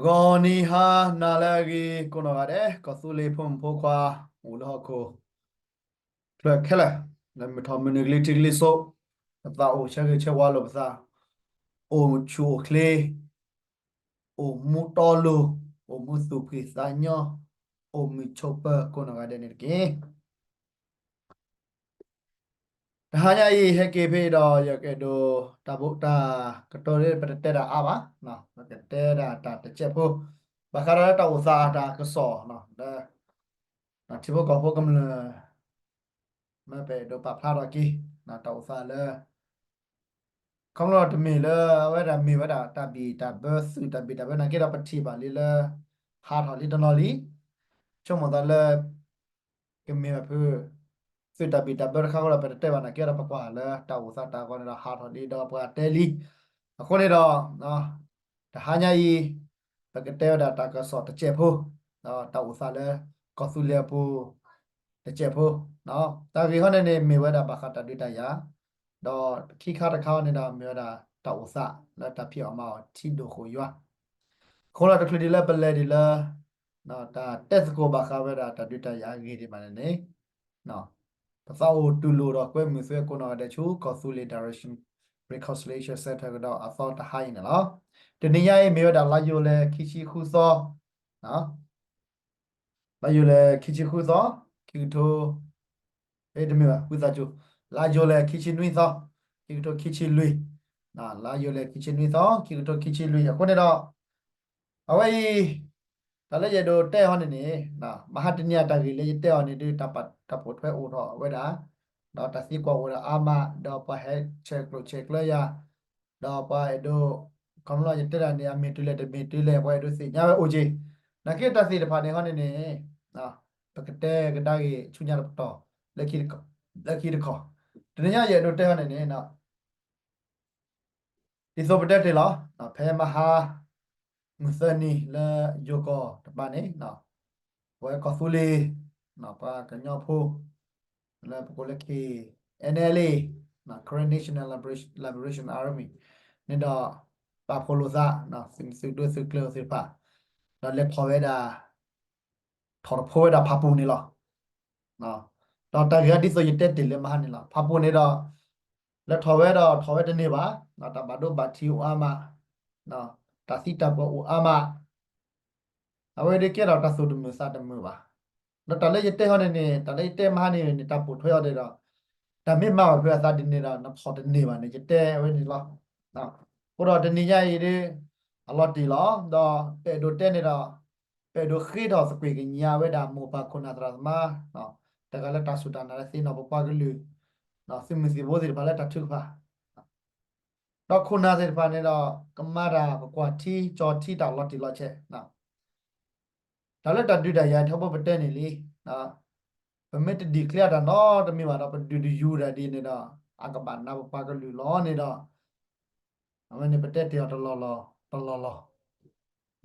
ဂီၤနံၤဟါနၤလၢအဂ့ၤ ကိးနီၢ်ဂၤဒဲး ကီၢ်သူလ့ၤဖိမုၣ်ဖိခွါ အိၣ်လၢဟီၣ်ခိၣ်ချၢခဲလၢာ်, လၢမုၢ်ထီၣ်မုၢ်နုာ်ကလံၤထံးကလံၤစိး, ပသးအိၣ်ဆၢဂ့ၤဆၢဝါလိာ်ပသး, အိၣ်ဆူၣ်အိၣ်ချ့, အိၣ်မူတီလိၤ, အိၣ်မူသူၣ်ဖှံသးညီ, အိၣ်မုာ်ဆိးပၢၤကိးနီၢ်ဂၤဒဲးန့ၣ်တက့ၢ်. တဟါညါအံၤ ဟဲက့ၤဖဲအံၤဒီး ယကအဲၣ်ဒိး တၢ်ဘိးတၢ်ကတိၤလၢပတတဲတၢ်အါဘၣ်, ပကတဲဒၣ်တၢ်တစဲးဖိ, ဘၣ်ဃးဒီးလၢတၢ်အိၣ်သးတၢ်ကစီၣ်လၢ ထံဖိကီၢ်ဖိကမျၢၢ် မ့ၢ်ပအဲၣ်ဒိးပာ်ဖျါထီၣ်က့ၤ တၢ်အိၣ်သးလၢ ခီဖျိတမ့ၢ်လၢအဝဲဒၣ်မ့ၢ်ဝဲဒၣ်တၢ်ဘံၣ်တၢ်ဘၢ သုးတၢ်ဘံၣ်တၢ်ဘၢနာ်က့ဒီး ပထံၣ်ဘၣ်လံလၢ ဟးထီၣ်လံတနီၤလံ, ဆိကမိၣ်သးလၢ ကမ့ၢ်ဘၣ်ဖု သုးတၢ်ဘံၣ်တၢ်ဘၢတခါဃိဒီး ပတတဲဘၣ်နာ်က့ဒီး ပကွၢ်လၢတၢ်အိၣ်သးတၢ်အဂီၢ်န့ၣ်ဒီး ဟးထီၣ်လံဒီးပှၤတဲလံ. အဃိန့ၣ်ဒီး တဟါညါအံၤ ပကတဲဝဲဒၣ်တၢ်ကစီၣ်တစဲးဖိ, ဒီးတၢ်အိၣ်သးလၢ ကီၢ်သူလ့ၤအပူၤ တစဲးဖိ, တၢ်ဂ့ၢ်ဟီန့ၣ်န့ၣ် မ့ၢ်ဝဲဒၣ်ဘၣ်ဃးတၢ်ဒုးတၢ်ယၤ, ဒီးခံခါတခါန့ၣ်ဒီး မ့ၢ်ဝဲဒၣ်တၢ်အိၣ်သးလၢတၢ်ဖံးအီၣ်မၤအီၣ်ထံဒိၣ်ဃိၣ်ယွၤ, အဃိဒီးတချုးဒံးလၢပလဲၤဒံးလၢ တၢ်တဲသကိးဘၣ်ဃးဝဲဒၣ်တၢ်ဒုးတၢ်ယၤအဂ့ၢ်ဒံးဘၣ်န့ၣ်န့ၣ် ပသးအိၣ်တူၢ်လိာ်ဒီးကွဲမုာ်သုကိးနီၢ်ဂၤဒဲးဆူ ကီၢ်သူလ့ၤ Direction Reconciliation Center ကဒီးအသီတဟါအံၤန့ၣ်လီၤ. တနံၤညါအံၤ မ့ၢ်ဝဲဒၣ်လါယူၤလံခံဆံဃုသီ, လါယူၤလံခံဆံဃုသီ, ခံကထိ, တမ့ၢ်ဘၣ် ဝံသးစူၤ, လါယူၤလံခံဆံနွံသီ, ခံကထိခံဆံလွံၢ်, လါယူၤလံခံဆံနွံသီ, ခံကထိခံဆံလွံၢ် အဃိန့ၣ်ဒီး အဝဲအံၤ တၢ်လၢယအဲၣ်ဒိးတဲဟီန့ၣ်န့ၣ်, မဟါတနံၤအတၢ်ဂ့ၢ်လၢယတဲအီၤန့ၣ်ဒုး တၢ်ပာ်တၢ်ပိာ်ထွဲအိၣ်ထီၣ်ဝဲဒၣ်, ဒီးတၢ်သံကွၢ်အိၣ်ဒီးအါမး, ဒီးပှၤဟဲဆဲးကျိးဆဲးကျၢယၤ, ဒီးပှၤအဲၣ်ဒိး, ခီဖျိယတဲဒၣ်န့ၣ် အမ့ၢ်တုၤလဲၣ်တမ့ၢ်တုၤလဲၣ် ပှၤအဲၣ်ဒိးသ့ၣ်ညါဝဲအိၣ်က့ၤ, နာ်က့တၢ်သ့ၣ်တဖၣ်န့ၣ်ဟီန့ၣ်န့ၣ်, ပကတဲကဒါက့ၤဆူညါတပတီၢ်, လၢခံတခီ, တနံၤညါယအဲၣ်ဒိးတဲဟီန့ၣ်န့ၣ် ဒ်သိးပတဲတ့ၢ်လီၤ, ဖဲမဟါ မုၢ်သၢနံၤလၢယိၤကီၢ်တပၤန့ၣ်, ပဝဲကီၢ်သူလ့ၤ, ပှၤကညီဖိ လၢပကိးလၢ K N L A, Karen National Liberation Army န့ၣ်ဒီး ပာ်ဖှိၣ်လိာ်သး, သုးမုၢ်သုးဒိၣ်သုးကျၢၤသ့ၣ်တဖၣ်, ဒီးလဲၤထီၣ်ဝဲဒၣ် ထီၣ်တဖိဝဲဒၣ်ဖၣ်ပူၣ်န့ၣ်လီၤ. ဒီးတၢ်ဂ့ၢ်ဒ်သိးယတဲတ့ၢ်လၢမဟါန့ၣ်လီၤ. ဖၣ်ပူၣ်န့ၣ်ဒီး လဲၤထီၣ်ဝဲဒီးထီၣ်ဝဲတန့ၢ်ဘၣ်, တၢ်ဘၣ်ဒိဘၣ်ထံးအိၣ်အါမး, တၢ်သံတၢ်ပှၢ်အိၣ်အါမး, အဝဲဒၣ်ကဲထီၣ်တၢ်သူၣ်တမုာ်သးတမုာ်ဘၣ်. ဒီးတၢ်လၢယတဲဟီန့ၣ်န့ၣ် တၢ်လၢယတဲမဟါန့ၣ်န့ၣ် တၢ်ပိာ်ထွဲအီၤဒ်ဒီး တၢ်မ့ၢ်မၤဘၣ်ဖဲအသးဒ်န့ၣ်ဒီး နထီၣ်တန့ၢ်ဘၣ်န့ၣ် ယတဲဝဲန့ၣ်လီၤ. အဃိဒီးတနံၤညါအံၤဒ် အလီၤတံၢ်လီၤ, ဒီးပအဲၣ်ဒိးတဲန့ၣ်ဒီး ပအဲၣ်ဒိးဃ့ထီၣ်သကွ့ၢ်ကညးဝဲဒၣ်မိၢ်ပၢ်ခိၣ်နၢ်သရၣ်သမါ, တဂၤလၢတၢ်စူၢ်တၢ်နာ်လၢသ့ၣ်နီၣ်ပပှၤကလုာ်, သုးမုၢ်သံၣ်ဘိသ့ၣ်တဖၣ်လၢတၢ်ထုကဖၣ် ဒီးခိၣ်နၢ်သ့ၣ်တဖၣ်န့ၣ်ဒီး ကမၤတၢ်ကကွၢ်ထံကၠီၤထံတၢ်လီၤတံၢ်လီၤဆဲး, တၢ်လၢတၢ်ဒုးတၢ်ယၤထီဘိပတဲန့ၣ်လံ, ပမ့ၢ်တ declare တၢ်နီတမံၤဘၣ်ဒီး ပဒုးတယူၤတၢ်ဒ်န့ၣ်ဒီး အကဘၣ်နးပပှၤကလုာ်လီၤန့ၣ်ဒီး အဝဲန့ၣ်ပတဲတ့ၢ်အီၤတလီၢ်လီၢ်, တလီၢ်လီၢ်,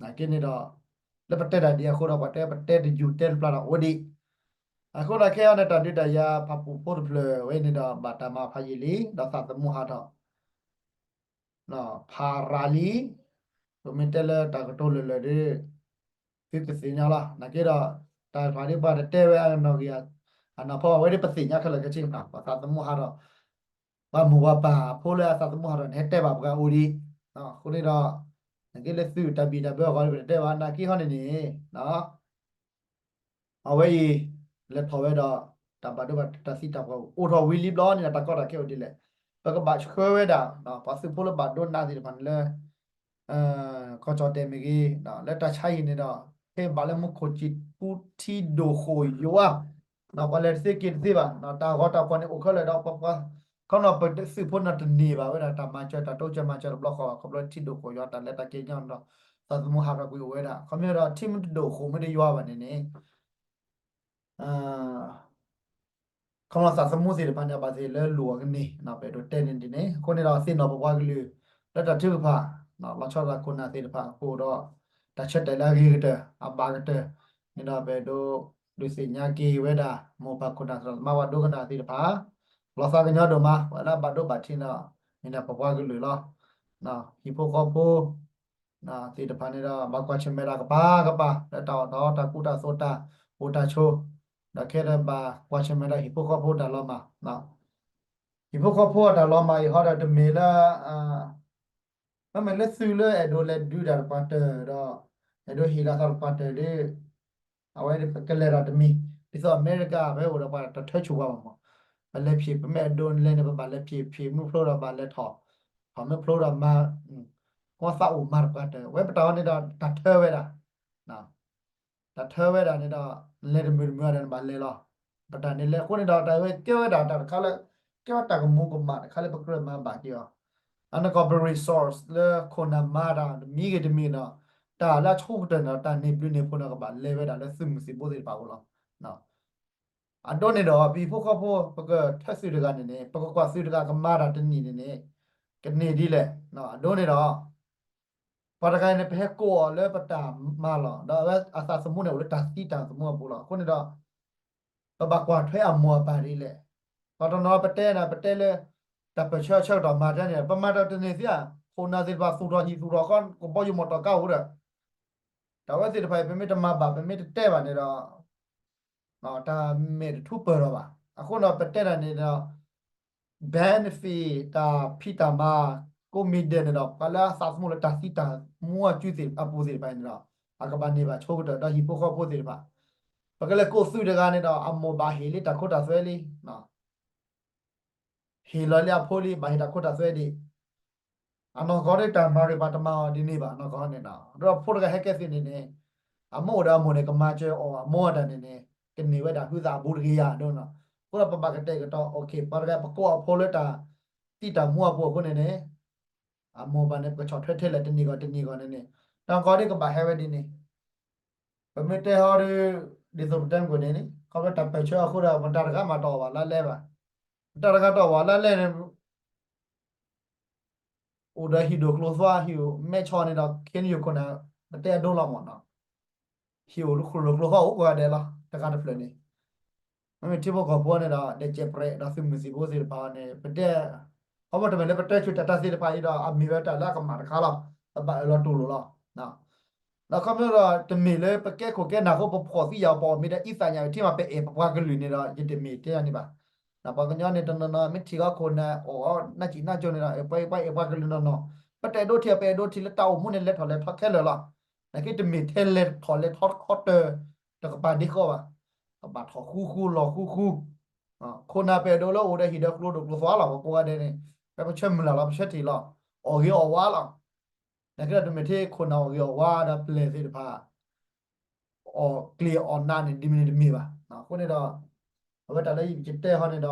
နာ်က့န့ၣ်ဒီး လၢပတဲတၢ်ဒ်အဃိဒီး ပှၤတဲပတဲတယူၤတဲတပျၢ်ဒီးအိၣ်ဒံး, အဃိဒီးခဲအံၤန့ၣ် တၢ်ဒုးတၢ်ယၤဖၣ်ပူၣ်ဖိတဖျၢၣ်ဝဲန့ၣ်ဒီး ဘၣ်တၢ်မၤဖးယံာ်လံ ဒီးသးသမူဟးထီၣ် ဖးရၤလံ, ပမ့ၢ်တဲလၢတၢ်ကတိၤလၢာ်လၢာ်ဒီး သုကသ့ၣ်ညါလီၤ. နာ်က့ဒီး တၢ်တဖၣ်ဒ်ပှၤတတဲဝဲအနီၢ်ဂံၢ်အနီၢ်ဖီ အဝဲဒ်ပသ့ၣ်ညါခဲလၢာ်ခဲဆ့, ပှၤသးသမူဟးထီၣ်, ပှၤမိၢ်ပှၤပၢ်အဖိလၢအသးသမူဟးထီၣ်န့ၣ် ဟဲတဲဘၣ်ပှၤအိၣ်ဒံး, အဃိန့ၣ်ဒီး နာ်က့လၢသုးတၢ်ဘံၣ်တၢ်ဘၢအဂီၢ်ဒ်ပတတဲဘၣ်, နာ်က့ဟီန့ၣ်န့ၣ် အဝဲအံၤ လဲၤထီၣ်ဝဲဒီး တၢ်ဘၣ်ဒိဘၣ်ထံးတၢ်သံတၢ်ပှၢ်အိၣ်ထီၣ်ဝံၤလံဘျီန့ၣ်ဒီး တၢ်ကီတၢ်ခဲအိၣ်ဒ်လဲၣ်, ပကဘၣ်ဆှၢဝဲဒၣ် ပှၤသုးဖိလၢဘၣ်ဒိနးသ့ၣ်တဖၣ်န့ၣ်လၢ ကီၢ်ကၠီၣ်တဲာ်မ့ၢ်ဂ့ၤ, လၢတၢ်ဆါဟံၣ်န့ၣ်ဒီး ဟဲဘၣ်လၢမူခိၣ်စံာ်ပူၤထံဒိၣ်ဃိၣ်ယွၤ, ပှၤလဲၤတသ့က့ၤတသ့ဘၣ်, တၢ်ဂီၤတၢ်ဖီၣ်န့ၣ်အိၣ်ခဲလၢာ်ဒီး ပှၤ ခီဖျိပသုးဖိန့ၣ်တန့ၢ်ဘၣ်ဝဲဒၣ်တၢ်မၤစၢၤတၢ်တိစၢၤမၤစၢၤတဘျီဃီဘၣ်, ခီဖျိထံဒိၣ်ဃိၣ်ယွၤတၢ်လဲၤတၢ်က့ၤညီန့ၣ်ဒီး သးသမူဟးထီၣ်ကွံာ်အိၣ်ဝဲဒၣ်, ခီဖျိဒီးထံမ့ၢ်တဒိၣ်ဃိၣ်မ့ၢ်တယွၤဘၣ်န့ၣ်န့ၣ် ခီဖျိသးသမူသ့ၣ်တဖၣ်န့ၣ် အဘၣ်သ့ၣ်လၢလိၣ်အီၤကန့ၢ်, ပအဲၣ်ဒိးတဲန့ၣ်ဒ်န့ၣ်, အဃိန့ၣ်ဒီးသ့ၣ်နီၣ်ပပှၤကလုာ် လၢတၢ်ထုကဖၣ် လီၤဆီဒၣ်ခိၣ်နၢ်သ့ၣ်တဖၣ်အဃိဒီး တၢ်ဆၢတဲာ်လၢအဂ့ၤကတၢၢ် အဘၣ်ကတၢၢ်န့ၣ်ဒီး ပအဲၣ်ဒိး ဒုးသ့ၣ်ညါက့ၤဝဲဒၣ် မိၢ်ပၢ်ခိၣ်နၢ်သရၣ်သမါပှၤဒိကနၣ်သ့ၣ်တဖၣ် လီၤသးကညီၤဒိၣ်မး ပှၤလၢအဘၣ်ဒိဘၣ်ထံးဒီး မ့ၢ်ဒၣ်ပပှၤကလုာ်လီၤ. ဟံၣ်ဖိဃီဖိ သ့ၣ်တဖၣ်န့ၣ်ဒီး ဘၣ်ကွၢ်ဆၢၣ်မဲာ်တၢ်ကပၤကပၤ လၢတၢ်အီၣ်တၢ်အီ တၢ်ကူတၢ်သိး တၢ်အိၣ်တၢ်ဆိး, ဒီးခဲဒီးဘၣ်ကွၢ်ဆၢၣ်မဲာ်ဒီးဟံၣ်ဖိဃီဖိတၢ်လီၤမၢ်, ဟံၣ်ဖိဃီဖိတၢ်လီၤမၢ်အံၤဟီဒီးတမ့ၢ်လၢ မ့မ့ၢ်လၢသုးလၢအဲၣ်ဒိးလဲၤဒုးတၢ်တပှၢ်တၢၢ်ဒီး အဲၣ်ဒိးဟ့ၣ်လီၤသးတပှၢ်တၢၢ်ဒီး အဝဲကလဲၤဒီးတမံၤ, ဒ်သိးအမဲရကၤ ဖဲအိၣ်ဒီးပှၤတထၢဆိၣ်ပှၤဘၣ်မး, ပလဲၤဖံး ပမ့ၢ်အဲၣ်ဒိးလဲၤန့ၣ် ပဘၣ်လဲၤဖံး ဖံးမုၢ်ဖျိဒီးဘၣ်လဲၤထီၣ်, ထီၣ်မ့ၢ်ဖျိဒီးမၤ, ကီသးအိၣ်မၤတပှၢ်တၢၢ် ဝဲပတၢ်အီၤန့ၣ်ဒီးတၢ်ထၢဝဲဒၣ် တၢ်ထၢဝဲဒၣ်န့ၣ်ဒီး လဲၤတမုာ်တမုာ်ဒီးနဘၣ်လဲၤလီၤ. ပတၢ်န့ၣ်လဲၤအဃိန့ၣ်ဒီး တၢ်ဝဲကဲဝဲဒၣ်တၢ်တခါလၢ ကဲဝဲတၢ်ကမူးကမၣ်တခါလၢပကြၢးမၤဘၣ်က့ၤအီၤ, အနီၢ်ကီၢ်ပ resource လၢခိၣ်နၢ်မၤတၢ်တမံၤဂ့ၤတမံၤဒီး တၢ်လၢအဆိကတၢၢ်န့ၣ်ဒီး တၢ်န့ၢ်ဘျုးန့ၢ်ဖှိၣ်န့ၣ် ကဘၣ်လဲၤဝဲဒၣ်လၢသုးမုၢ်သံၣ်ဘိသ့ၣ်တဖၣ်အအိၣ်လီၤ. အဒိန့ၣ်ဒီး ပဟံၣ်ဖိဃီဖိ ပကထၢသုးတဂၤန့ၣ်န့ၣ် ပကကွၢ်သုးတဂၤကမၤတၢ်တနံၤန့ၣ်န့ၣ် ကန့ၢ်ဒ်လဲၣ်. အဒိန့ၣ်ဒီး ပှၤတဂၤန့ၣ် ပဟဲကိးအီၤလၢပတၢ်မၤလီၤ. ဒီးအဝဲအသးသမူန့ၣ် အိၣ်လၢတၢ်သံတၢ်သမူအပူၤလီၤ. အဃိန့ၣ်ဒီး ပဘၣ်ကွၢ်ထွဲအမိၢ်အပၢ်ဒ်လဲၣ်. ပှၤတနီၤပတဲန့ၣ် ပတဲလၢ တၢ်ပၢၢ်ဆၢအဆၢကတီၢ်မၤတၢ်န့ၣ် ပမၤတၢ်တန့ၢ်သ့ဧါ. ခိၣ်နၢ်သ့ၣ်တဖၣ်သူၣ်ထီၣ်ဟံၣ်သူၣ်ထီၣ်ဃီ ကဘီယူၤမီၢ်တီၢ်ကါအိၣ်ဒီး တၢ်ဝဲသ့ၣ်တဖၣ်အံၤ ပမ့ၢ်တမၤဘၣ် ပမ့ၢ်တတဲဘၣ်န့ၣ်ဒီး တၢ်မဲာ်တထူးပၢၢ်ထီၣ်ဘၣ်. အဃိန့ၣ်ဒီး ပတဲတၢ်န့ၣ်ဒီး benefit တၢ်ဖံးတၢ်မၤ ကိးမံၤဒဲးန့ၣ်ဒီး ပှၤလၢအသးသမူလၢတၢ်သံတၢ်မူအစုသ့ၣ်အပူၤသ့ၣ်တဖၣ်န့ၣ်ဒီး အကဘၣ်န့ၢ်ဘၣ်ဆိကတၢၢ်ဒီးဟံၣ်ဖိဃီဖိသ့ၣ်တဖၣ်. ပကလဲၤကိးသုးတဂၤန့ၣ်ဒီး အမိၢ်ဘၣ်ဟ့ၣ်လံတၢ်ခိတၢ်သွဲလံ ဟ့ၣ်လီၤလံအဖိလံ ဘၣ်ဟ့ၣ်တၢ်ခိတၢ်သွဲဒံး. အနီၢ်ကီၢ်ဒီးတၢ်မၤရံၣ်ပှၤတမၤအီၤဒ်န့ၣ်ဘၣ် အနီၢ်ကီၢ်န့ၣ်ဒီး ဒီးဖိတဂၤဟဲကဲသုးန့ၣ်န့ၣ် အမိၢ်အိၣ်ဒီးအမိၢ်န့ၣ် ကမၤစၢၤအီၤအမိၢ်တၢ်န့ၣ်န့ၣ် ကန့ၢ်ဝဲဒၣ်ဟုသးအဘူးတဂ့ၤယၤဒ်န့ၣ်. အဃိဒီးပဘၣ်ကတဲာ်ကတီၤ ပှၤတဂၤပကိးအဖိလၢတၢ်သံတၢ်မူအပူၤအဃိန့ၣ်န့ၣ် အမိၢ်ဘၣ်န့ၣ် ပကဆီၣ်ထွဲထဲလဲၣ်တနံၤဂီၢ်တနံၤဂီၢ်န့ၣ်န့ၣ် တၢ်ကီဒ်ကဘၣ်ဟဲဝဲဒ်န့ၣ် ပမ့ၢ်တဲဟီဒီး ဒ်သိးပတဲမုၢ်ကိၣ်န့ၣ်န့ၣ် ခီဖျိတၢ်ပၢၢ်ဆၢအဃိဒီး မတၤတဂၤမၤတအီၣ်ဘၣ်လၢလဲၣ်ဘၣ်. မတၤတဂၤတအီၣ်ဘၣ်လၢလဲၣ်န့ၣ် အိၣ်ဒီးဟံၣ်ဒိၣ်ကျိၤသွါ ဟံၣ်မဲဆီန့ၣ်ဒီး ခ့နယိၣ်ခိၣ်နၢ် ပတဲအဒိလီၤမၢ်နီၤ. ဟံၣ်အိၣ်လၢခိၣ်လိၣ်ကျိၤသွါအိၣ်ကိးဂၤဒဲးလီၤ တဂၤတဖျၢၣ်န့ၣ် မ့မ့ၢ်ထံဖိကီၢ်ဖိန့ၣ်ဒီး ဒဲးစဲးပြဲးဒီးသုးမုၢ်သံၣ်ဘိသ့ၣ်တဖၣ်န့ၣ် ပတဲ ခီဖျိတမ့ၢ်လၢပတဲဆူတၢ်တၢ်သ့ၣ်တဖၣ်အံၤဒီး အမ့ၢ်ဝဲတၢ်လၢအကမၣ်တခါလီၤ. ပဘၣ်အၢၣ်လီၤတူၢ်လိာ်လီၤ. ဒီးခီဖျိဒီးတမ့ၢ်လၢပကဲခိၣ်ကဲနၢ်အဃိ ပဖှီၣ်သံယာ်ပအီၣ်မ့ၢ်ဒီးအံသးညါဝဲထံမး ပအဲၣ်ပပှၤကလုာ်န့ၣ်ဒီး ယတမ့ၢ်တဲယၤန့ၣ်ဘၣ်. ပှၤကညီန့ၣ် တနီၤနီၤ မ့ၢ်ထံၣ်ဃီခိၣ်နၢ်အီၣ်နၢ်စံၣ်နၢ်ကၠိန့ၣ်ဒီး ပှၤအဲၣ်ပှၤကလုာ်နီၢ်နီၢ် ပတအဲၣ်ဒိးထံၣ် ပအဲၣ်ဒိးထံၣ်လၢတၢ်အိၣ်မူန့ၣ် လဲၤထီၣ်လဲၤထီခဲလၢာ်လီၤ. နာ်က့တမ့ၢ်ထဲလဲၤထီၣ်လဲၤထီတခီတၢၢ် တကပၤဒ့ဃီဘၣ်. ကဘၣ်ထီၣ်ဃူဃူလီၤဃူဃူ ခိၣ်နၢ်ပအဲၣ်ဒိးလၢအိၣ်ဒီးဟံၣ်ဒီးကျိၤဒိၣ်ကျိၤသွါလီၤ ပကိးဂၤဒဲးန့ၣ် ဖဲပဆၢမုၢ်လၢ်လီၤ ပဆၢထံၣ်လီၤ အီၣ်ဂ့ၤအီၣ်ဝါလီၤ. နာ်က့ဒီးတမ့ၢ်ထဲခိၣ်နၢ်အီၣ်ဂ့ၤအီၣ်ဝါဒီးပျဲၢ်သ့ၣ်တဖၣ် အီၣ်ကျ့ၤအီၣ်နးန့ၣ် ဒ်မ့ၢ်န့ၣ်တမ့ၢ်ဘၣ်. အဃိန့ၣ်ဒီး အဝဲတၢ်လၢယကတဲဟီန့ၣ်ဒီး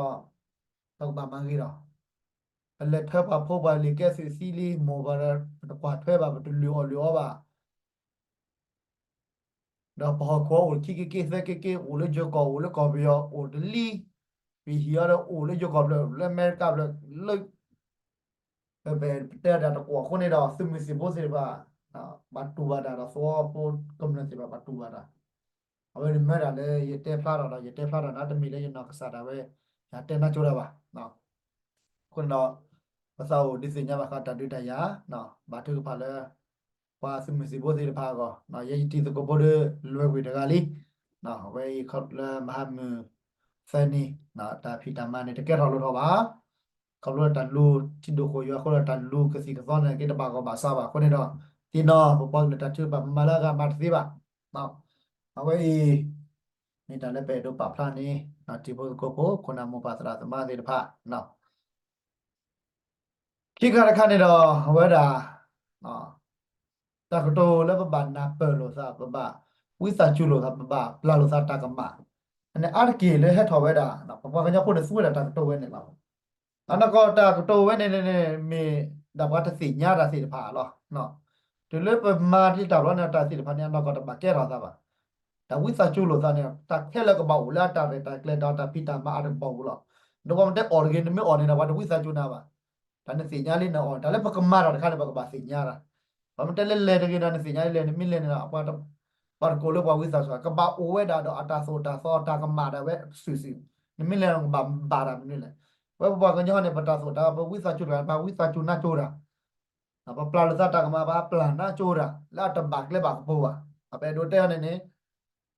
ပကဘၣ်မၤဂ့ၤဒီး ပလဲၤထၢပှၤဖိပှၤလံၤကဲသုးသံလံ မိၢ်ပှၤဒီး ပတကွၢ်ထွဲဘၣ် ပတလုၢ်အီၣ်လုၢ်အီဘၣ် ဒီးပဟီၣ်ခိၣ်အိၣ်ခံက့ၤက့ၤ သၢက့ၤက့ၤ အိၣ်လၢယိၤကီၢ် အိၣ်လၢကီၢ်ပယီၤ အိၣ်တလံ ပဟံၣ်အီၤဒီးအိၣ်လၢယိၤကီၢ်ဖျၢၣ် လၢအမဲရကၤဖျၢၣ် လၢ ပတဲဒၣ်တကွီၢ်အဃိန့ၣ်ဒီး သုးမုၢ်သံၣ်ဘိသ့ၣ်တဖၣ် ဘၣ်တူၢ်ဘၣ်တၢ်ဒီး သဝီဖိကမျၢၢ်သ့ၣ်တဖၣ်ဘၣ်တူၢ်ဘၣ်တၢ် အဝဲန့ၣ်မ့ၢ်ဒၣ်လၢယတဲဖျါထီၣ်ဒီး ယတဲဖျါထီၣ်န့ၣ် တမ့ၢ်လၢယနီၢ်ကစၢ်ဒၣ်ဝဲ ယတဲနၢ်ကၠိတၢ်ဘၣ်. အဃိန့ၣ်ဒီး ပသးအိၣ်ဒုးသ့ၣ်ညါဘၣ်ဃးတၢ်ဒုးတၢ်ယၤ ဘၣ်ထုကဖၣ်လၢ ပှၤသုးမုၢ်သံၣ်ဘိသ့ၣ်တဖၣ်အဂီၢ် ယဲယတံၤသကိးဖိဒီး လွဲၢ်ဝ့ၢ်တဂၤလံ အဝဲအံၤလၢမဟါမုၢ်သၢနံၤ တၢ်ဖံးတၢ်မၤန့ၣ် တကဲထီၣ်လိၣ်ထီၣ်ဘၣ်. ခီဖျိတၢ်လူၤထံဒိၣ်ဃိၣ်ယွၤအဃိဒီး တၢ်လူၤကသံၣ်ကသီန့ၣ် က့ၤတဘၣ်ဂီၢ်ဘၣ်စးဘၣ်အဃိန့ၣ်ဒီး သ့ၣ်နီၣ်ပပှၤကလုာ်တၢ်ထုကဖၣ် ပမၤလၢအဂၤမၤတသ့ဘၣ်. အဝဲအံၤ မ့ၢ်တၢ်လၢပအဲၣ်ဒိးပာ်ဖျါန့ၣ် တံၤဖိသကိးဖိ ခိၣ်နၢ်မိၢ်ပၢ်သရၣ်သမါသ့ၣ်တဖၣ် ခံခါတခါန့ၣ်ဒီး အဝဲဒၣ် တၢ်ကတိၤလၢပဘၣ်နၢ်ပၢၢ်လိာ်သး ပဘၣ်ဝံသးစူၤလိာ်သး ပဘၣ်ပျၢ်လိာ်သးတၢ်ကမၣ် အန့ၣ်အါတက့ၢ်လၢဟဲထီၣ်ဝဲဒၣ် ပပှၤကညီဖိန့ၣ်သူဝဲဒၣ်တၢ်ကတိၤဝဲန့ၣ်လီၤ. အနီၢ်ကီၢ်တၢ်ကတိၤဝဲန့ၣ်န့ၣ် မ့ၢ်ဒၣ်ပှၤတသ့ၣ်ညါတၢ်သ့ၣ်တဖၣ်လီၤ. တုၤလၢပမၤတ့ၢ်တၢ်ဘျီန့ၣ် တၢ်သ့ၣ်တဖၣ်န့ၣ် အနီၢ်ကီၢ်တဘၣ်ကဲထီၣ်သးဘၣ်. တၢ်ဝံသးစူၤလိာ်သးန့ၣ် တၢ်ခဲလၢာ်ကဘၣ်အိၣ်လၢအတၢ်ရဲၣ်တၢ်ကျဲၤဒီးတၢ်ဖံးတၢ်မၤအတကပီၤပူၤလီၤ. ဒီးပှၤမ့ၢ်တဲအီၣ်တဂ့ၤ နမ့ၢ်အီၣ်န့ၣ်ဒီး ပှၤတဝံသးစူၤနၤဘၣ်. တၢ်နသ့ၣ်ညါလံနအီၣ် တၢ်လၢပကမၤတၢ်တခါန့ၣ် ပကဘၣ်သ့ၣ်ညါတၢ်. ပှၤမ့ၢ်တဲလၢလဲၤတဂ့ၤဒီး နသ့ၣ်ညါလံလဲၤ နမ့ၢ်လဲၤန့ၣ်ဒီး ပှၤတကိးလၢပှၤဝံသးစူၤ ကဘၣ်အိၣ်ဝဲဒၣ်ဒီးအတၢ်သိၣ်တၢ်သီတၢ်ကမၣ်ဒၣ်ဝဲစုာ်စုာ်, နမ့ၢ်လဲၤကဘၣ်ဘၣ်တၢ်မနုၤလဲၣ်. ဝဲပပှၤကညီန့ၣ် ပတၢ်သိၣ်တၢ် ပဝံသးစူၤတဂၤ ပဝံသးစူၤနၢ်ကၠိတၢ် ပပျၢ်လိာ်သးတၢ်ကမၣ် ပဟးပျၢ်နါကၠိတၢ် လၢအတဘၣ်ကျဲဘၣ်ကပူၤဘၣ်. ပအဲၣ်ဒိးတဲအီၤန့ၣ်န့ၣ်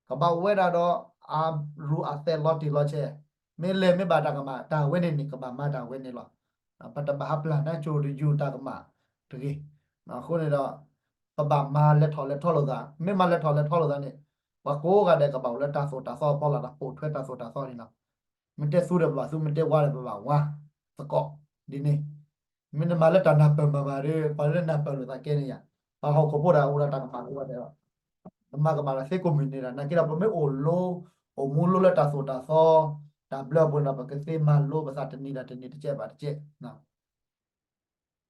ကဘၣ်အိၣ်ဝဲဒၣ်ဒီး အရူၢ်အသဲးလီၤတံၢ်လီၤဆဲး, မ့ၢ်လဲၤမ့ၢ်ဘၣ်တၢ်ကမၣ် တၢ်ဝဲန့ၣ်န့ၣ် ကဘၣ်မၤတၢ်ဝဲန့ၣ်လီၤ. ပတဘၣ်ဟးပျၢ်နါကၠိတယုၢ်တၢ်ကမၣ်တဂ့ၤ. အဃိန့ၣ်ဒီး ပဘၣ်မၤလဲၤထီၣ်လဲၤထီလိာ်သး, မ့ၢ်မၤလဲၤထီၣ်လဲၤထီလိာ်သးန့ၣ် ပှၤကိးဂၤဒဲးကဘၣ်အိၣ်လၢတၢ်သိၣ်တၢ်သီအဖီလာ် တၢ်ပိာ်ထွဲတၢ်သိၣ်တၢ်သီန့ၣ်လီၤ. မ့ၢ်တဲသူဒီးပဘၣ်သူ, မ့ၢ်တဲဝါဒီးပဘၣ်ဝါသကိးဒ်န့ၣ်. မ့ၢ်နမၤလၢတၢ်နၢ်ပၢၢ်မၤမၤဒီး ပှၤလၢနၢ်ပၢၢ်လိာ်သးကဲန့ၣ်ယါ, ပှၤဟီၣ်ခိၣ်ဖိဒီးအိၣ်ဒီးတၢ်ကမၣ်အိၣ်ဝဲဒၣ်ဒီး နမၤကမၣ်ဒီးသ့ကိးမုၢ်နံၤဒီး နာ်က့ဒီး ပမ့ၢ်အိၣ်လိ အိၣ်မူလိလၢတၢ်သိၣ်တၢ်သီ တၢ်ဘျၢအပူၤန့ၣ်ဒီး ပကသ့မၤလိပသးတနံၤဒီးတနံၤတကဲးဘၣ်တကဲး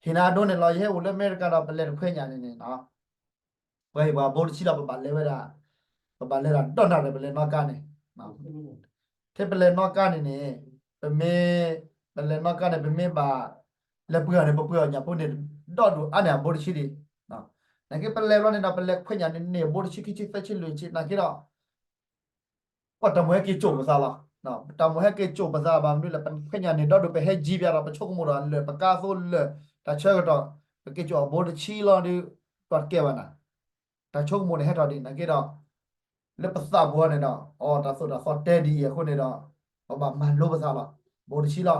ဟ့ၣ်နၤအဒိန့ၣ်လီၤ. ယဟဲအိၣ်လၢအမဲရကၤဒီး ပလဲၤတခွဲညၣ်န့ၣ်န့ၣ် ပှၤဟ့ၣ်ပှၤဘိတဆံလီၤ ပဘၣ်လဲၤဝဲဒၣ်, ပဘၣ်လဲၤဒၣ်ဒီးနၤဒီး ပလဲၤနီၣ်ကါန့ၣ်, ထဲပလဲၤနီၣ်ကါန့ၣ်န့ၣ် ပမ့ၢ်, ပလဲၤနီၣ်ကါန့ၣ် ပမ့ၢ်ဘၣ်လဲၤပှ့ၤအီၤန့ၣ် ပပှ့ၤအီၤညၣ်ဖိန့ၣ် ဒီဒူၣ်အါန့ၢ်အဘိတဆံဒံး. နာ်က့ပလဲၤဘျီန့ၣ်ဒီး ပလဲၤခွဲညၣ်န့ၣ်န့ၢ်အဘိတဆံခံဆံသၢဆံလွံၢ်ဆံ နာ်က့ဒီး ပှၤတၢ်မိၣ်ဟဲက့ၤစိာ်ပသးလီၤ. ပတၢ်မိၣ်ဟဲက့ၤစိာ်ပသးဘၣ်မနုၤလဲၣ်, ပခွဲညၣ်န့ၢ်ဒီဒူၣ် ပဟဲကံဘၣ်ဒီး ပဆိကမိၣ်ဒီးလၢာ် ပကါသိလၢာ် တၢ်ဆၢကတီၢ် ပက့ၤစိာ်အဘိတဆံလီၤဒီး ပှၤတကဲဘၣ်နၤ. တၢ်ဆိကမိၣ်န့ၣ်ဟဲထီၣ်ဒံး နာ်က့ဒီး လၢပသးပူၤန့ၣ်ဒီး အိ တၢ်သိၣ်တၢ်သီတဲဒ်အံၤအဃိန့ၣ်ဒီး ပဘၣ်မၤလိပသးလီၤ. ဘိတဆံလီၤ.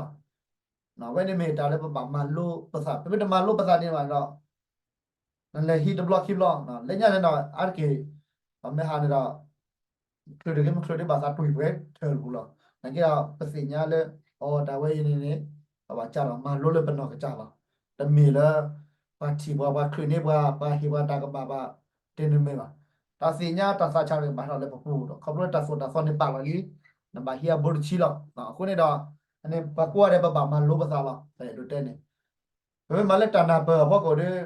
အဝဲန့ၣ်မ့ၢ်တၢ်လၢပဘၣ်မၤလိပသး, ပမ့ၢ်တမၤလိပသးန့ၣ်ဘၣ်ဒီး နလဲၤဟံးတဘျီခံဘျီ, လၢညါန့ၣ်ဒီး အါတက့ၢ် ပမ့ၢ်ဟးန့ၣ်ဒီး ချုးတဂ့ၤမ့ၢ်ချုးတဂ့ၤဘၣ်သးတွံၢ်ပှဲၤထၢၣ်တပူၤလီၤ. နာ်က့ဒီး ပသ့ၣ်ညါလၢ အိ တၢ်ဝဲအံၤန့ၣ်န့ၣ် ပဘၣ်ကးဒီးမၤလိလၢပနီၢ်ကစၢ်လီၤ. တမ့ၢ်လၢ ပှၤထံၣ်ပှၤ ပှၤချုးန့ၢ်ပှၤ ပှၤဟ့ၣ်ပှၤတၢ်ကမၣ်ဘၣ် တမ့ၢ်ဘၣ်. တၢ်သ့ၣ်ညါတၢ်သးဆးန့ၣ် ဘၣ်ထီၣ်လၢပပူၤဒီး ခီဖျိတၢ်သိၣ်တၢ်သီန့ၣ်ပာ်လီၤလံ, နဘၣ်ဟံးအဘိတဆံလီၤ. အဃိန့ၣ်ဒီး အန့ၣ် ပှၤကိးဂၤဒဲး ပဘၣ်မၤလိပသးလီၤ. ပအဲၣ်ဒိးတဲန့ၣ် ပမ့ၢ်မၤလၢတၢ်နၢ်ပၢၢ်အဖီခိၣ်ဒီး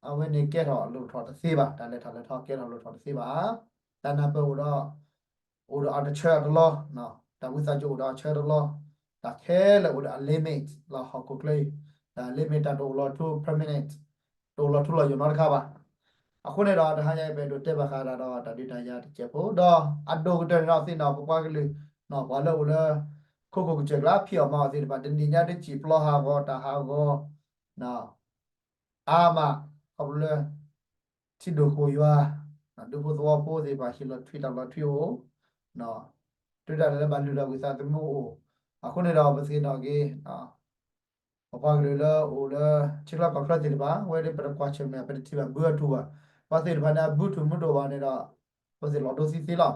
အဝဲန့ၣ်ကဲထီၣ်လိၣ်ထီၣ်တသ့ဘၣ်, တၢ်လဲၤထီၣ်လဲၤထီကဲထီၣ်လိၣ်ထီၣ်တသ့ဘၣ်. တၢ်နၢ်ပၢၢ်အိၣ်ဒီး အိၣ်ဒီးအတဆၢအတလီ, တၢ်ဝံသးစူၤအိၣ်ဒီးအဆၢတလီ, တၢ်ခဲလၢာ်အိၣ်ဒီးအ limit လီၤ. ဟီၣ်ခိၣ်ချၢအံၤ တၢ် limit တၢ်တအိၣ်လီၤထူ permanent, တအိၣ်လီၤထူလီၤယိာ်နီတခါဘၣ်. အဃိန့ၣ်ဒီး တဟါညါအံၤ ပအဲၣ်ဒိးတဲဘၣ်ဃးဒၣ်ဒီး တၢ်ဒုးတၢ်ယၤတစဲးဖိ ဒီးအဒိၣ်ကတၢၢ်န့ၣ်ဒီး သ့ၣ်နီၣ်ပပှၤကလုာ် ပှၤလၢအိၣ်လၢ ခိခိၣ်ကစၢၢ်ကျါ ဖံးအီၣ်မၤအီၣ်သ့ၣ်တဖၣ် တနံၤညါဒ်စံာ်ပျီဟးဂီၤ တၢ်ဟးဂီၤ အါမး ခီဖျိလၢ ထံဒိၣ်ဃိာ်ယွၤ ဒူဖိသဝီဖိသ့ၣ်တဖၣ် ဟံၣ်လီၤထွံတၢ်လီၤထွံအိၣ်, တုၤဒၣ်လဲာ်လၢဘၣ်လုၢ်ထီၣ်ဝံသးသမူအိၣ်, အဃိန့ၣ်ဒီး ပသ့ၣ်နီၣ်က့ၤ ပပှၤကလုာ်လၢအိၣ်လၢ ထံချၢကီၢ်ချၢသ့ၣ်တဖၣ် အဝဲဒၣ်ပတကွၢ်ဆၢၣ်မဲာ် ပတထံၣ်ဘၣ်ဘုအထူၣ်ဘၣ်, ပှၤသ့ၣ်တဖၣ်န့ၣ် အဘုထူၣ်မုၢ်ဒိၣ်ဘၣ်န့ၣ်ဒီး ပသ့ၣ်လီၤဒိသံသ့လီၤ.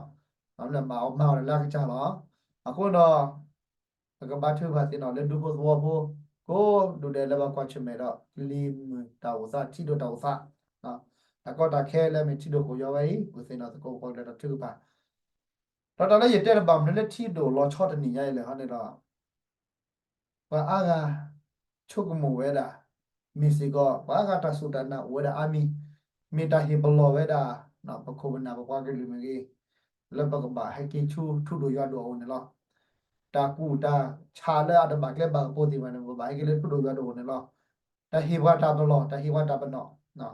ဘၣ်အီၣ်မၤအီၣ်ဒီးလၢအကစၢ်လီၤ. အဃိဒီး ပကဘါထုကဖၣ်သ့ၣ်နီၣ်လၢဒူဖိသဝီဖိ ကိးဒူၣ်ဒဲးလၢဘၣ်ကွၢ်ဆၢၣ်မဲာ်ဒီး ကလံၤမုၢ်တၢ်အိၣ်သး ထံဒိၣ်တၢ်အိၣ်သး, တၢ်ကီတၢ်ခဲလၢမ့ၢ်ထံဒိၣ်ဃိာ်ယွၤဝဲအံၤ ပသ့ၣ်နီၣ်သကိးပှၤကလုာ်တၢ်ထုကဖၣ်, ဒီးတၢ်လၢယတဲတဘၣ်မနုၤလၢထံဒိၣ်လီၤဆီတနံၤညါအံၤလဲၣ် ဟီန့ၣ်ဒီး ပှၤအါဂၤ ဆိကမိၣ်ဝဲဒၣ် မ့ၢ်စ့ၢ်ကီး ပှၤအါဂၤတၢ်စူၢ်တၢ်နာ်အိၣ်ဝဲဒၣ်အါမံၤ, မ့ၢ်တၢ်ဟ့ၣ်ပလီၢ်ဝဲဒၣ် ပခိၣ်ပနၢ် ပပှၤကလုာ်မ့ၢ်ဂ့ၤ, လၢပကဘၣ်ဟဲက့ၤဆူထံဒိၣ်ယွၤဒိၣ်အအိၣ်န့ၣ်လီၤ. တၢ်ကူၣ်တၢ်ဆးလၢအတဘၣ်ကျဲဘၣ်ကပူၤသ့ၣ်တဖၣ်န့ၣ် ပဘၣ်ဟဲက့ၤလၢထံဒိၣ်ယွၤဒိၣ်အအိၣ်န့ၣ်လီၤ. တၢ်ဟ့ၣ်ပှၤတၢ်ပလီၢ် တၢ်ဟ့ၣ်ပှၤတၢ်ပနီၣ်,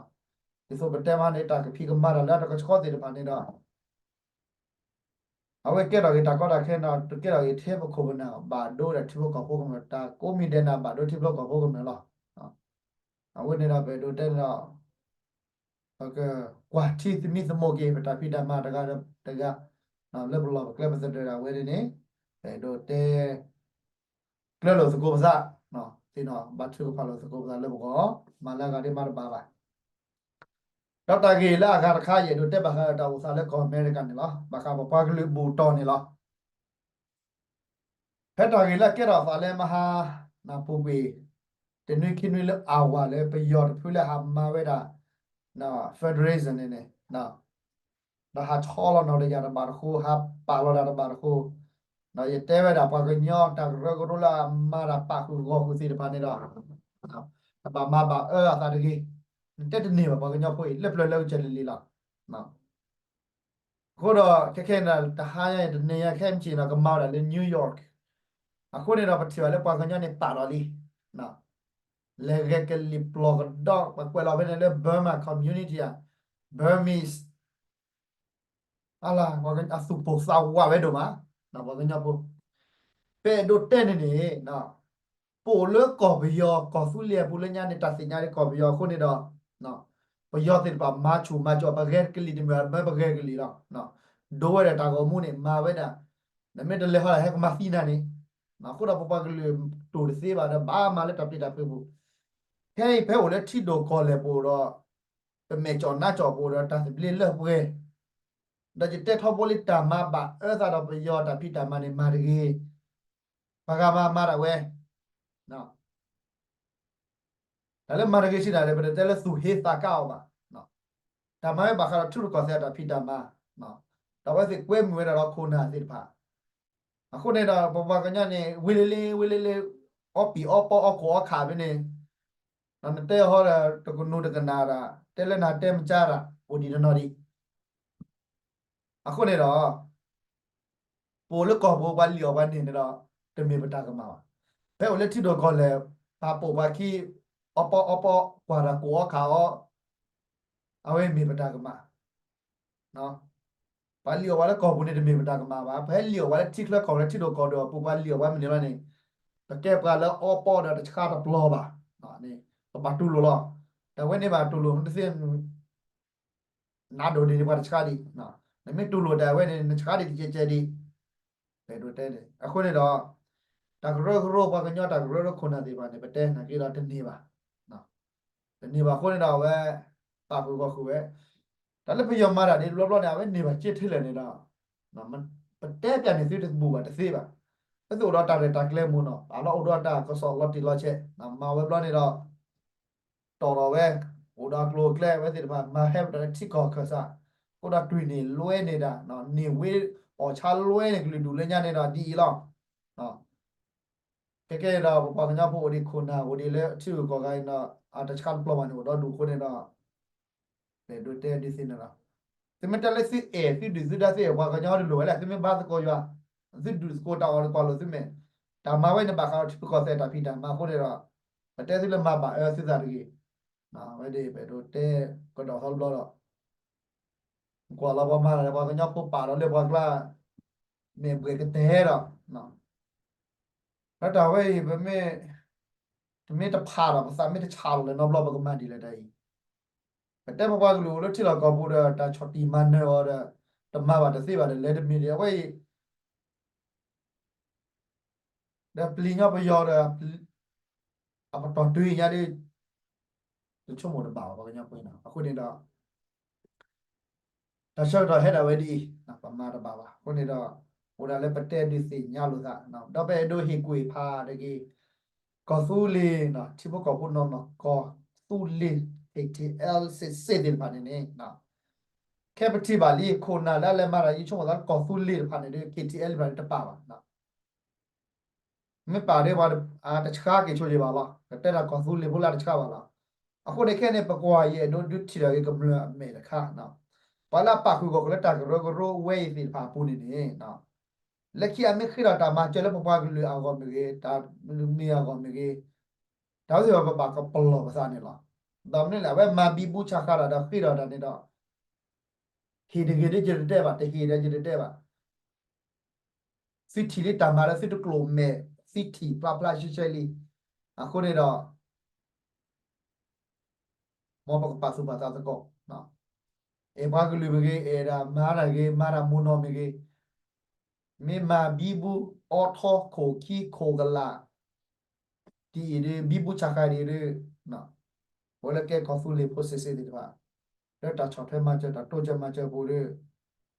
ဒ်သိးပတဲမးန့ၣ် တၢ်ကဖံးကမၤတၢ်လၢအတကဆှီသ့ၣ်တဖၣ်န့ၣ်ဒီး အဝဲကဲထီၣ်က့ၤတၢ်ကီတၢ်ခဲန့ၣ် တကဲထီၣ်က့ၤထဲပခိၣ်ပနၢ် ဘၣ်ဒိဒီးထံဖိကီၢ်ဖိကမျၢၢ် တၢ်ကိးမံၤဒဲးန့ၣ် ဘၣ်ဒိထံဖိကီၢ်ဖိကမျၢၢ်လီၤ. အဝဲန့ၣ်ဒီး ပအဲၣ်ဒိးတဲန့ၣ်ဒီး ပကကွၢ်ထံသမံသမိးက့ၤ ပတၢ်ဖံးတၢ်မၤတဂၤတဂၤ လၢပလီၢ်ပကျဲပသဒၢးဒၣ်ဝဲန့ၣ်န့ၣ် ပအဲၣ်ဒိးတဲ ကျၢလိာ်သကိးပသး, သ့ၣ်နီၣ်ဘါထုကဖၣ်လိာ်သကိးပသးလၢပဂီၢ်, မၤလၢအဂၤဒ်မၤတဘၣ်ဘၣ်. ဒီးတၢ်ဂ့ၢ်လၢအဂၤတခါ ယအဲၣ်ဒိးတဲဘၣ်ဃးဒီးတၢ်အိၣ်သးလၢကီၢ်အမဲရကၤန့ၣ်လီၤ. ဘၣ်ဃးပပှၤကလုာ်ဘူၣ်တီၢ်န့ၣ်လီၤ. ဖဲတၢ်ဂ့ၢ်လၢအကဲထီၣ်အသးလၢမဟါ နၢ်ပူၤကွံာ် တနွံခံနွံလၢအဝၤလၢပယီၤတဖုလၢဟးမၤဝဲဒၣ် federation န့ၣ်န့ၣ် ဒီးဟးဆီလီၤနီၣ်တယၢ်တဘၣ်တဃိ, ဟးပာ်လီၤတၢ်တဘၣ်တဃိ, ဒီးယတဲဝဲဒၣ်ပှၤကညီတၢ်ကရၢကရိလၢအမၤတၢ်ပာ်ဃုာ်ဂီၢ်ဃုာ်သ့ၣ်တဖၣ်န့ၣ်ဒီး တဘၣ်မၤဘၣ်အၢအသးတဂ့ၤ, နတဲတန့ၢ်ဘၣ်ပှၤကညီဖိအံၤ လၢပျၢၤလၢကစၢၢ်လံၤလံၤလီၤ. အဃိဒီးခဲခဲန့ၣ် တဟါညါအံၤ တနံၤညါခဲမုၢ်ဆ့ၣ်န့ၣ် ကမၤဝဲဒၣ်လၢ New York အဃိန့ၣ်ဒီး ပထံၣ်ဘၣ်လၢပှၤကညီန့ၣ်ပာ်လီၤလံ လဲၤဂဲၤကလံၤပျီၢ်ကဒီး ပှၤကွဲးလီၤဖဲန့ၣ်လၢ Burma community ဧါ, Burmese အလၢ အသူၣ်ပိၢ်သးဝးဝဲဒိၣ်မး ပှၤကညီဖိ ပအဲၣ်ဒိးတဲန့ၣ်န့ၣ် ပအိၣ်လၢကီၢ်ပယီၤ ကီၢ်သူလ့ၤအပူၤလၢညါန့ၣ် တၢ်သ့ၣ်ညါဒ်ကီၢ်ပယီၤအဃိန့ၣ်ဒီး ပယီၤသ့ၣ်တဖၣ်မၤဆူၣ်မၤစိး ပဂဲၤကလံၣ်တမ့ၢ် မ့ၢ်ပဂဲၤကလံၣ်လီၤ. ဒိဝဲဒၣ်တၢ်ဂီၤမူန့ၣ် မၤဝဲဒၣ် နမ့ၢ်တလဲၤဟီဒၣ်ဟဲကမၤသံနၤန့ၣ်, အဃိဒီးပပှၤကလုာ်တိၢ်တသ့ဘၣ်ဒီး ဘၣ်မၤလၢတၢ်ပျံၤတၢ်ဖုးပူၤ, ခဲအံၤဖဲအိၣ်လၢထံဒိၣ်ကီၢ်လဲၢ်ပူၤဒီး ပမဲာ်ကၠီၣ်နါကၠီၣ်ပူၤဒီးတၢ်သဘျ့လၢပှဲၤ, ဒီးယတဲထီဘိလံတၢ်မၤဘၣ်အၢသးဒီးပယီၤတၢ်ဖံးတၢ်မၤန့ၣ်မၤတဂ့ၤ, ပှၤဂၤမၤမၤဒၣ်ဝဲ တၢ်လၢမၤတဂ့ၤစံးဒၣ်လဲာ် ပတတဲလၢသူၣ်ဟ့သးကါအီၤဘၣ်. တၢ်မၤဝဲဘၣ်ဃးဒီးထံရူၢ်ကီၢ်သဲးအတၢ်ဖံးတၢ်မၤ, ဒီးအဝဲသ့ၣ်ကွဲမုာ်ဝဲဒၣ်ဒီးခိၣ်နၢ်သ့ၣ်တဖၣ်, အဃိန့ၣ်ဒီး ပပှၤကညီန့ၣ် ဝ့လ့လ့ ဝ့လ့လ့ အီပံၤအီပီအီခိၣ်အီခးဖဲန့ၣ်, နတဲဟီဒီး တကနူၤတကနၣ်ဒၣ် တဲလၢနၤတဲမကါဒၣ် အိၣ်ဒံးတနီၤဒံး အဃိန့ၣ်ဒီး ပအိၣ်လၢကီၢ်ပူၤပှၤလံၣ်အီၣ်ပှၤန့ၢ်န့ၣ်ဒီး တမ့ၢ်ပတၢ်ကမၣ်ဘၣ်. ဖဲအိၣ်လၢထံဒိၣ်ကီၢ်လဲၢ် ပှၤပိာ်ပှၤခံ အီပီအီပီ ကွၢ်တၢ်ကိၣ်အီခးအီၤ, အဝဲမ့ၢ်ပတၢ်ကမၣ်. ပှၤလံၣ်အီၣ်ပှၤလၢကီၢ်ပူၤန့ၣ်တမ့ၢ်ပတၢ်ကမၣ်ဘၣ်. ပဟဲလံၣ်အီၣ်ပှၤလၢထံချၢကီၢ်ချၢ ထံဒိၣ်ကီၢ်ဒိၣ်အပူၤ ပှၤလံၣ်အီၣ်ပှၤမနုၤလီၤန့ၣ် ပကဲပှၤလၢအီပီဒီးတဆှါတပျီၤဘၣ်. ပဘၣ်တူၢ်လိာ်လီၤ. တၢ်ဝဲန့ၣ်ဘၣ်တူၢ်လိာ် နသ့ၣ် နးဒိၣ်ဒံးန့ၣ်ပှၤတဆှါဒံး, နမ့ၢ်တူၢ်လိာ်တၢ်ဝဲန့ၣ် နဆှါဒံးတကဲးကဲးဒံး, ပအဲၣ်ဒိးတဲန့ၣ် အဃိန့ၣ်ဒီး တၢ်ကရၢကရိပှၤကညီတၢ်ကရၢကရိခိၣ်နၢ်သ့ၣ်တဖၣ်န့ၣ် ပတဲနာ်က့ဒီးတန့ၢ်ဘၣ်, တန့ၢ်ဘၣ်အဃိန့ၣ်ဒီးအဝဲ ပာ်ဃုာ်ဂီၢ်ဃုာ်ဝဲ, တၢ်လၢပယီၤမၤတၢ်ဒ်တဘျီဘျီန့ၣ် အဝဲန့ၢ်ဘၣ်က့ထဲလဲၣ်န့ၣ်ဒီး ပတဲပျးန့ၢ်သုတဘူၣ်ဘၣ်တသ့ဘၣ်. ပသုအိၣ်ဒီးတၢ်ရဲၣ်တၢ်ကျဲၤမူနီၤ ပာ်လီၤအိၣ်ဒီးတၢ်ကစီၣ်လီၤတံၢ်လီၤဆဲး မၤဝဲဘျီန့ၣ်ဒီး တီၢ်ဒီးဝဲ အိၣ်ဒီးအကျိၤအကျဲ အဝဲသ့ၣ်တဖၣ်မၤဟဲပတၢ်လၢထံကီၢ်ခၢၣ်စး, အဃိဒီးတွံၢ်န့ၢ်လွဲန့ၢ်တၢ်, န့ၢ်ဝ့အီၣ်ဆါလွဲန့ၢ်ကလုာ်ဒူၣ်လၢညါန့ၣ်ဒီးဒ်အံၤလီၤ. ကဲကဲဒီးပပှၤကညီဖိအိၣ်ဒံးခိၣ်နၢ်အိၣ်ဒံးလၢထံဂုၤကီၢ်ဂၤအံၤဒီး အတဆှါတပျီၤဘၣ်န့ၣ် အိၣ်ဒီဒူၣ်အဃိန့ၣ်ဒီး ပအဲၣ်ဒိးတဲဒုးသ့ၣ်န့ၣ်လီၤ. သုမ့ၢ်တဲလၢသုအဲၣ်သုဒုၣ်သုဒါသုအဲၣ် ပှၤကညီတလိၣ်ဝဲလဲၣ်, သုမ့ၢ်ဘါသကိးယွၤ သုဒုးသကိးတၢ်အီၣ်တကွၢ်လိာ်သုမဲာ်, တၢ်မၤဝဲန့ၣ်ဘၣ်ဃးဒီးထံရူၢ်ကီၢ်သဲးတၢ်ဖံးတၢ်မၤအဃိန့ၣ်ဒီး ပတဲသုလၢမၤဘၣ်အၢသုသးတဂ့ၤ. အဝဲဒၣ်ပအဲၣ်ဒိးတဲကဒီးထီတဘျီဒီး ကွၢ်လီၤပှၤမၤတၢ်ဒီးပှၤကညီဖိပာ်ဒီးလၢပှၤကျါ မ့ၢ်ဘှဲၣ်ကတဲဒီး ဒီးတၢ်ဝဲအံၤ ပမ့ၢ် တမ့ၢ်တဖးဒီး ပသးမ့ၢ်တဆးလီၤလၢၤနီတဘျီ ပကမၤဒ်လဲၣ်တၢ်အံၤ, ပတဲပပှၤကလုာ်အိၣ်လၢထံလီၢ်ကီၢ်ပူၤဒီး တၢ်ဆီၣ်တံၢ်မၤနၢၤအီၤဒီး တမၤဘၣ်တသ့ဘၣ်ဒီး လဲၤတမံၤဒံး အဝဲအံၤ ဒီးပျံၤညီပယီၤဒီး အပတီၢ်တုၤညါဒီး တဆိကမိၣ်တဘၣ်ဘၣ် ပှၤကညီဖိအံၤနီၤ. အဃိန့ၣ်ဒီး တၢ်ဆၢကတီၢ်ဟဲဒၣ်ဝဲဒ်အံၤ ပမၤတဘၣ်ဘၣ်. အဃိန့ၣ်ဒီး အိၣ်ဒၣ်လၢပတဲဒုးသ့ၣ်ညါလိာ်သး ဒီးပအဲၣ်ဒိးဟ့ၣ်ကူၣ်ဟ့ၣ်ဖးတက့ၢ် ကီၢ်သူလ့ၤ ထံဖိကီၢ်ဖိနီၢ်နီၢ် ကီၢ်သူလ့ၤ KTLA စ့ၢ်သ့ၣ်တဖၣ်န့ၣ်န့ၣ် ခဲပထံၣ်ဘၣ်လံ ခိၣ်နၢ်လၢအလဲၤမၤတၢ် ယဆိကမိၣ်သးလၢကီၢ်သူလ့ၤတဖၣ်န့ၣ်ဒီး KTLA တဖၣ်န့ၣ်တပာ်ဘၣ် မ့ၢ်ပာ်ဒီးပှၤတဆှါက့ၤဆိယံာ်ဘၣ်လီၤ. ကတဲတၢ်ကီၢ်သူလ့ၤဖိလၢအတဆှါဘၣ်လီၤ. အဃိန့ၣ်ခဲန့ၣ် ပကွၢ်ယအဲၣ်ဒိးဒုးထံၣ်ထီၣ်က့ၤကမျၢၢ်အမဲာ်တခါ ပှၤလၢအပာ်ဃုာ်ဂီၢ်ဃုာ်လၢတၢ်ကရၢကရိဝဲအံၤသ့ၣ်တဖၣ်အပူၤန့ၣ်န့ၣ် လၢခံအမ့ၢ်ဃ့ထီၣ်တၢ်မၤစၢၤလၢပပှၤကလုာ်အဂီၢ်မ့ၢ်ဂ့ၤ, တၢ်မ့ၢ်အဂီၢ်မ့ၢ်ဂ့ၤ, တၢ်ဝဲသ့ၣ်တဖၣ်ပဘၣ်ကပလီၢ်ပသးန့ၣ်လီၤ. ဒီးမနုၤလဲၣ် အဝဲမၤဘံဘူဆးဃာ်တၢ်ဒီးဃ့ထီၣ်တၢ်န့ၣ်ဒီး ဟ့ၣ်တဂ့ၤဒီးယတတဲဘၣ်, တဟ့ၣ်ဒီးယတတဲဘၣ်. သုထံၣ်လံတၢ်မၤလၢသုတကျိာ်မဲာ်, သုထံၣ်ဖျါဖျါဆှဲဆှဲလံ. အဃိန့ၣ်ဒီး မ်ပကပာ်သူၣ်ပာ်သးသကိး, အဲၣ်ပှၤကလုာ်မ့ၢ်ဂ့ၤ, အဲၣ်ဒၣ်မၤတၢ်ဂ့ၤ, မၤတၢ်မူနီၢ်မ့ၢ်ဂ့ၤ, မ့ၢ်မၤဘံဘူ အီထီခိၣ်ခံခိၣ်ကလာ် ဒ်အံၤဒီး ဘံဘူဆးဃာ်ဒ်အံၤဒီး ပဝဲလၢကဲကီၢ်သူလ့ၤဖိစ့ၢ်စ့ၢ်သ့ၣ်တဖၣ် လၢတၢ်ဆီၣ်ထွဲမၤစၢၤ တၢ်တိစၢၤမၤစၢၤအပူၤဒီး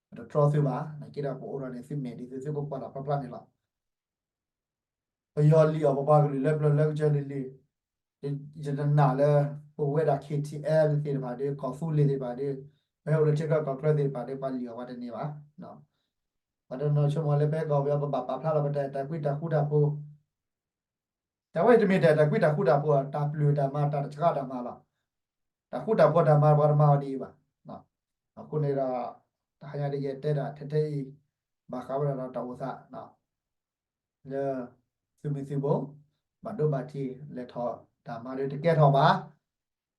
ပတတြီသုဘၣ်. နာ်က့ဒီးပအိၣ်ဒီးန့ၣ် သုမဲာ်ဒ်သိးသုကကွၢ်တၢ်ဖျါဖျါန့ၣ်လီၤ. ပယီၤလံၣ်အီၣ်ပပှၤကလုာ်လၢပျၢၤလၢကစၢၢ်လံၤလံၤ, ယတနာ်လၢ ပဝဲဒၣ် KTLA သ့ၣ်တဖၣ်ဒီး ကီၢ်သူလ့ၤသ့ၣ်တဖၣ်ဒီး ပဟဲအိၣ်လၢထံချၢကီၢ်ချၢသ့ၣ်တဖၣ်ဒီး ပှၤလံၣ်အီၣ်ပှၤတန့ၢ်ဘၣ်. ပှၤတနီၤဆိကမိၣ်လၢပဟဲကီၢ်ပယီၤ ပဘၣ်ပာ်ဖျါလီၤပတၢ်အဲၣ်တၢ်ကွံတၢ်ဃူတၢ်ဖိး တၢ်ဝဲအံၤတမ့ၢ်တၢ်အဲၣ်တၢ်ကွံတၢ်ဃူတၢ်ဖိး တၢ်ပျုၢ်တၢ်မၤ တၢ်တဆှါတၢ်မၤလီၤ. တၢ်ဃူတၢ်ဖိးတၢ်မၤပှၤတမၤအီၤဒ်အံၤဘၣ်. အဃိန့ၣ်ဒီး တဟါညါဒ်ယတဲဒၣ်ထဲထဲအံၤ ဘၣ်ဃးဝဲဒၣ်ဒီးတၢ်အိၣ်သး လၢ သုးမုၢ်သုးဘိ ဘၣ်ဒိဘၣ်ထံး လဲၤထီၣ်တၢ်မၤဒီးတကဲထီၣ်ဘၣ်.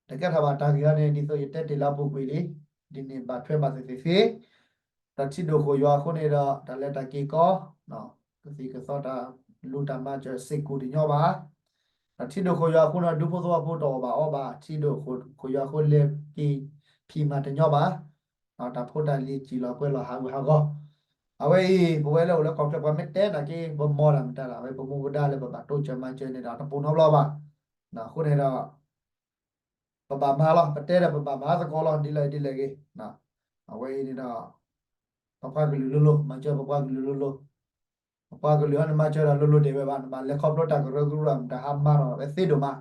တကဲထီၣ်ဘၣ်တၢ်ဂ့ၢ်အံၤန့ၣ် ဒ်သိးယတဲတ့ၢ်လၢအပူၤကွံာ်လံ, ဒ်န့ၣ်ဘၣ်ထွဲဘၣ်သ့ၣ်သ့ၣ်သ့, ဒီးထံဒိၣ်ဃိၣ်ယွၤအဃိန့ၣ်ဒီး တၢ်လဲၤတၢ်က့ၤကီ ကသံၣ်ကသီတၢ်လူၤတၢ်မၤစၢၤစ့ၢ်ကီးတညီဘၣ်. ဒီးထံဒိၣ်ခိၣ်ယွၤအဃိန့ၣ် ဒူဖိသဝီဖိတအီၣ်ဘၣ်အီဘၣ်, ထံဒိၣ်ခိၣ်ယွၤအဃိလဲၤက့ၤဖံးမၤတညီဘၣ်, တၢ်ဖိတၢ်လံၤစံၣ်လီၤပှဲၤလီၤဟးဂူာ်ဟးဂီၤ, အဝဲအံၤ ပဝဲလၢအိၣ်လၢကီၢ်ချၢပှၤမ့ၢ်တဲနာ်က့ ပမၤတၢ်မတၤတၢ် အဝဲပမူပဒါလၢပဘၣ်တိစၢၤမၤစၢၤန့ၣ်ဒီးတပူၤနီတဘျီဘၣ်, အဃိန့ၣ်ဒီး ပဘၣ်မၤလီၤ, ပတဲဒီးပဘၣ်မၤသကိးလီၤ ဒ်လဲၣ်ဒ်လဲၣ်ဂ့ၤ, အဝဲအံၤန့ၣ်ဒီး ပပှၤကလုာ်လိၤလိၤ မၤစၢၤပပှၤကလုာ်လိၤလိၤ, ပပှၤကလုာ်ဟီန့ၣ်မၤစၢၤတၢ်လိၤလိၤဒဲးဝဲဘၣ်, နဘၣ်လဲၤခီဖျိတၢ်ကရၢကရိ မတၤဟးမၤထီၣ်ဝဲသ့ဒိၣ်မး,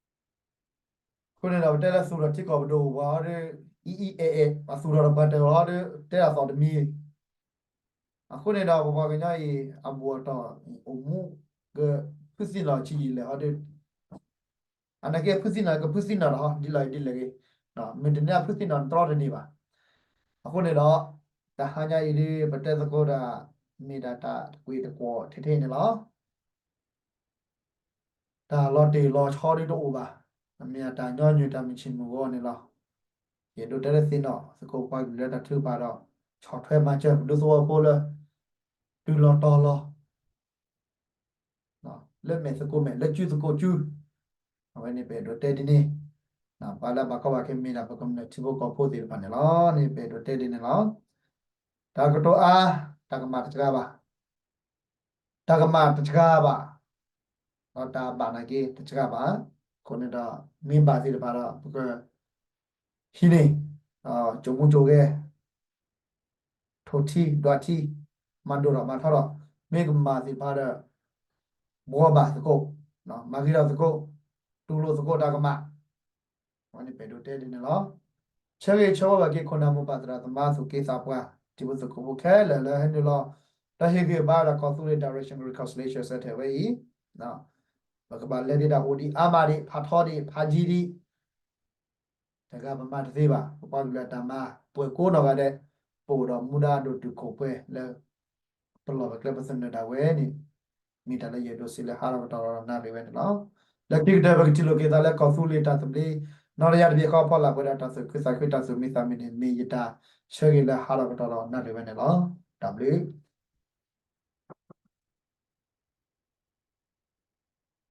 အဃိန့ၣ်ဒီး ပတဲလၢသူၣ်ထီၣ်ထံကီၢ်ပဒိၣ်ပှၤဟီဒီး အံအံအဲၣ်အဲၣ် ပှၤသူၣ်ထီၣ်ဒီးပှၤတၢၢ်လီၤဒီး တဲဒၣ်သီၣ်တမံၤ, အဃိန့ၣ်ဒီး ပပှၤကညီအံၤ အဘူၣ်အတီၢ်အိၣ်မူ ကဖုသံနီၣ်ဆံးယံာ်လဲၣ်ဟီဒီး အနာ်က့ဖုသံနီၣ်ကဖုသံနီၣ်လီၤဟီ ဒ်လဲၣ်ဒ်လဲၣ်ဂ့ၤ, မ့ၢ်တန့ၢ်အဖုသံနီၣ်တြီတန့ၢ်ဘၣ်, အဃိန့ၣ်ဒီး တဟါညါအံၤဒ် ပတဲသကိးတၢ် မ့ၢ်ဒၣ်တၢ်တကွံာ်တကွီၢ်ထဲထဲအံၤန့ၣ်လီၤ. တၢ်လီၤတ့ၢ်လီၤဆီဒ်တအိၣ်ဘၣ်, အမ့ၢ်အတၢ်ညီနုၢ်တၢ်မုၢ်ဆ့ၣ်မုၢ်ဂီၤန့ၣ်လီၤ. ယအဲၣ်ဒိးတဲလၢသ့ၣ်နီၣ်သကိးပှၤကလုာ်လၢတၢ်ထုကဖၣ်ဒီး ဆီၣ်ထွဲမၤစၢၤပဒူသဝီဖိလၢ တုၤလီၤတီၤလီၤ လၢမဲာ်သကိးမဲာ် လၢစုသကိးစု, အဝဲန့ၣ်ပအဲၣ်ဒိးတဲဒ်န့ၣ်, ပှၤလၢအဘၣ်ကီဘၣ်ခဲမ့ၢ်ဒၣ် ပကမျၢၢ်ထံဖိကီၢ်ဖိသ့ၣ်တဖၣ်န့ၣ်လီၤ. န့ၣ်ပအဲၣ်ဒိးတဲဒ်န့ၣ်လီၤ. တၢ်ကတိၤအါ, တၢ်ကမၣ်တစှၤဘၣ်, တၢ်ကမၣ်တစှၤဘၣ်, ဒီးတၢ်ဘၣ်နာ်က့တစှၤဘၣ်, အဃိန့ၣ်ဒီး မ့ၢ်ဘၣ်သ့ၣ်တဖၣ်ဒီး ပက ဟံးန့ၢ် ကၠိမူကၠိဂဲၤ ထိၣ်ထံဒွးထံ မၤဒိၣ်ထီၣ်မၤထီထီၣ်, မ့ၢ်ကမၣ်သ့ၣ်တဖၣ်ဒီး ဘှီဘၣ်သကိး, မၤဂ့ၤထီၣ်သကိး, တူၢ်လိာ်သကိးတၢ်ကမၣ်, အဝဲန့ၣ်ပအဲၣ်ဒိးတဲဒ်န့ၣ်လီၤ. ဆၢဂ့ၤဆၢဝါဘၣ်က့ၤခိၣ်နၢ်မိၢ်ပၢ်သရၣ်သမါသူၣ်က့သးပှၢ် ထံဖိသကိးဖိခဲလၢာ်လၢဟဲနုာ်လီၤ ဒီးဟ့ၣ်ဂံၢ်ဘါဒီးကီၢ်သူလ့ၤ Direction Reconciliation Center ဝဲအံၤ, ပကဘၣ်လဲၤဒံးတၢ်အိၣ်ဒံးအါမးဒံး ဖးထီဒံး ဖးယံၤဒံး တဂၤပမၤတသ့ဘၣ်, ပပှၤကလုာ်အတၢ်မၤ ပှဲၤကိးနီၢ်ဂၤဒဲး, ပအိၣ်ဒီးမူဒါဒိၣ်တုာ်ခိၣ်ပှဲၤလၢ ပလီၢ်ပကျဲပသနၢၣ်ဒၣ်ဝဲန့ၣ်, မ့ၢ်တၢ်လၢယအဲၣ်ဒိးစံးလၢဟးထီၣ်ကတီၢ်လီၤနၣ်ရံၣ်ဝဲန့ၣ်လီၤ. လၢခံကတၢၢ် ပကထံၣ်လိာ်က့ၤသးလၢကီၢ်သူလ့ၤတၢ်သဘျ့ နီၢ်တယၢ်တဘ့ၣ်ဃီ ဖီလာ်ပှဲၤဒီး တၢ်သူၣ်ခုသးခု တၢ်သူၣ်မံသးမုာ်န့ၣ် မ့ၢ်ယတၢ်ဆၢဂ့ၤလၢဟးထီၣ်ကတီၢ်လီၤနၣ်ရံၣ်ဝဲန့ၣ်လီၤ. တၢ်ဘျုး